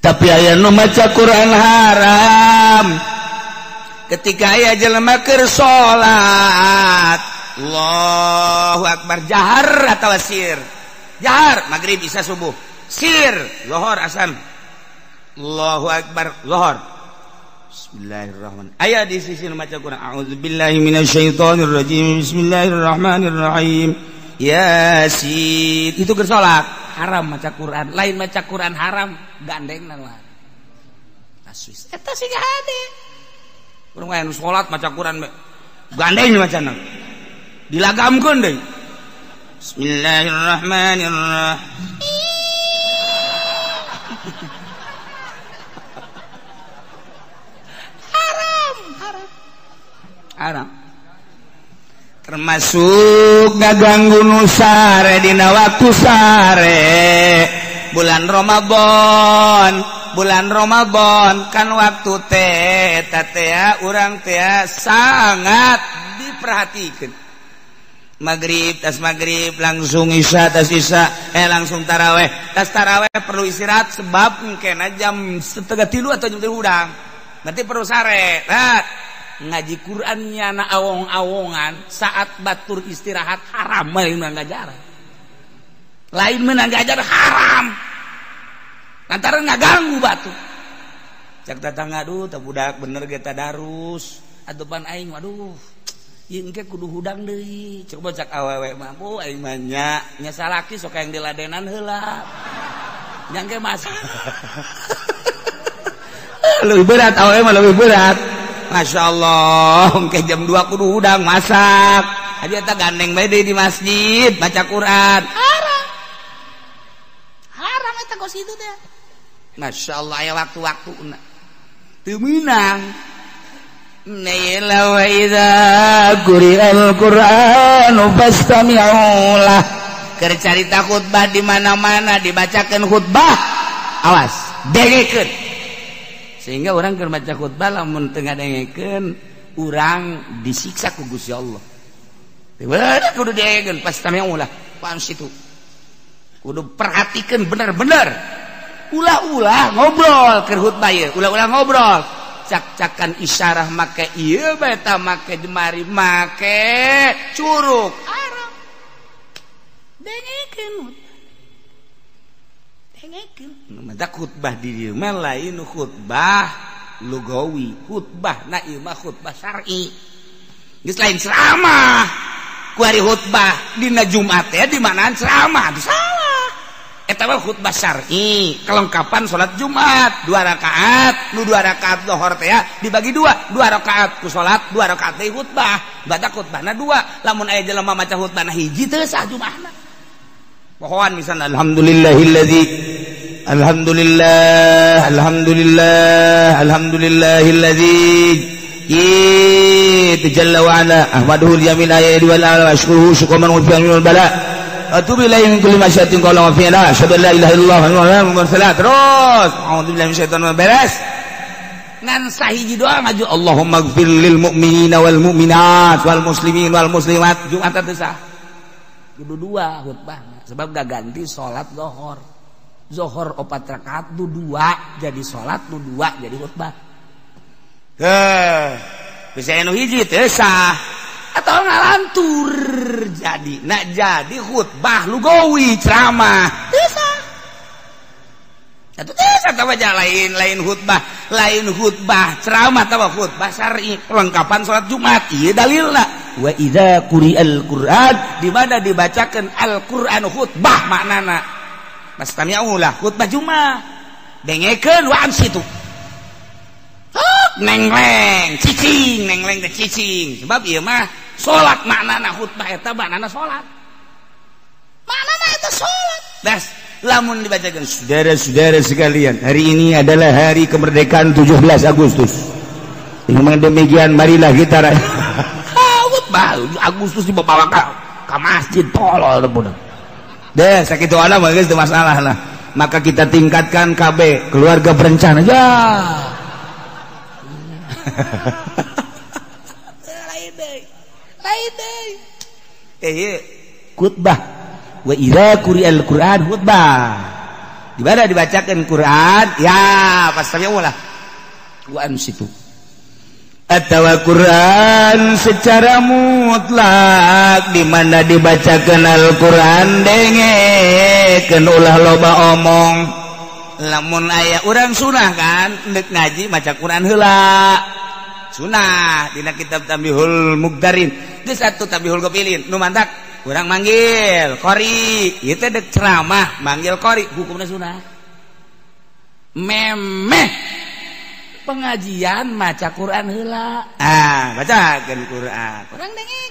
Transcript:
Tapi aya nu maca Quran haram. Ketika aya jelema keur salat, Allahu akbar jahar atawa sir. Jahar maghrib isya subuh. Sir zuhur asar. Allahu akbar zuhur. Bismillahirrahmanirrahim. Aya di sisi nu maca Quran. A'udzubillahi minasyaitonir rajim. Bismillahirrahmanirrahim. Yasin. Itu keur salat. Haram maca Quran, lain maca Quran haram, gandeng lah. Taswis. Eta sih hade. Urang aya nu salat maca Quran gandeng macana. Dilagamkeun deui. Bismillahirrahmanirrahim. Haram, haram. Haram. Termasuk ngaganggu nu sare dina waktu sare bulan Ramadan, bulan Ramadan kan waktu teh eta teh urang teh sangat diperhatikan. Maghrib tas maghrib langsung isya tas isya langsung taraweh tas taraweh perlu istirahat sebab mungkin jam 2:30 atau jam 3 hudang berarti perlu sare. Nah, ngaji Qurannya na awong-awongan saat batur istirahat haram lain menang ngajar, lain menang ngajar haram lantaran ngaganggu batu. Cak tetangga aduh tak budak bener ge tadarus atupan aing waduh ieu engke kudu hudang deui. Coba cak awewe mah bu aing mah nya nya salaki sok yang diladenan heula nya engke mas. Lebih berat awewe mah lebih berat. Masya Allah, ke jam 2 kudu hudang masak. Aja eta gandeng bae di masjid baca Quran. Haram. Haram eta kos itu teh. Masya Allah aya waktu-waktuna. Teu meunang. Naila wa idza quri'al Qur'anu fastami'u lah. Keur carita khutbah di mana-mana dibacakeun khutbah. Awas, dengekeun. Sehingga orang keur maca khutbah lamun teu ngadengekeun urang disiksa ku Gusti Allah. Teu bener kudu dengekeun pastami'u lah. Pan situ. Kudu perhatikeun bener-bener. Ulah-ulah ngobrol keur khutbah ieu, ulah-ulah ngobrol. Cak-cakan isyarah make ieu bae ta make jemari make curug. Haram. Dengekeun. Dengekeun. Mata khutbah di dieu mah lain khutbah lugawi, khutbah na ieu mah khutbah syar'i. Geus lain ceramah. Ku ari khutbah dina Jumat teh di manaan ceramah, salah. Eta mah khutbah syar'i, kelengkapan salat Jumat, 2 rakaat, nu 2 rakaat zuhur teh dibagi 2, 2 rakaat ku salat, 2 rakaat deui khutbah. Baca khutbahna 2, lamun aya jelema maca khutbahna hiji teu sah Jumatna. Pohoan misalna alhamdulillahilladzi alhamdulillah alhamdulillah alhamdulillahilladzi jalla wa ala ahmaduhu al-yamin ayati wal ala ashkuruhu syukran wa fi bala atubu ilaihi min kulli masyatin qala wa fi'la asyhadu an la ilaha illallah wa anna muhammadan rasulullah. Terus a'udzubillahi minasyaitonir rajim beres ngan sahiji doa ngaju Allahumma ighfir lil mu'minina wal mu'minat wal muslimin wal muslimat. Jumat teu sah kudu dua khutbah sebab gak ganti salat zuhur. Zuhur 4 rakaat nu 2 jadi salat nu 2 jadi khutbah. Heh, bisa anu hiji teu sah atau ngalantur jadi nak jadi khutbah lugawi ceramah teu sah. Atuh teu sah tawa lain khutbah, lain khutbah ceramah tawa khutbah syar'i kelengkapan salat Jumat ieu dalilna. Wa idza quri'al Qur'an di mana dibacakeun Al-Qur'an khutbah maknana. Pastami'u lah khutbah Jumat. Dengekeun wa situ. Nengleng, cicing, nengleng teh cicing. Sebab ieu mah salat maknana khutbah eta maknana salat. Maknana eta salat. Das, lamun dibacakeun saudara-saudara sekalian, hari ini adalah hari kemerdekaan 17 Agustus. Dengan demikian marilah kita khutbah Agustus dibawa ka masjid tolol budak. Deh, sakitu ana mah geus teu masalah lah. Maka kita tingkatkan KB, keluarga berencana. Ya. Lain deui. Lain deui. Khutbah wa idza quri'al Qur'an khutbah. Di mana dibacakan Quran ya pasti ulah wa ansitu. Atau Quran secara mutlak di mana dibacakan Al-Quran dengekeun ulah loba omong. Lamun aya urang sunah kan ndek ngaji maca Quran heula. Sunah dina kitab Tambihul Mugdarin geus atuh Tambihul Gopilin nu mantak urang manggil qori ieu teh dek ceramah manggil qori hukumna sunah. Memeh pengajian maca Quran heula. Ah, bacakeun Quran. Urang dengekeun.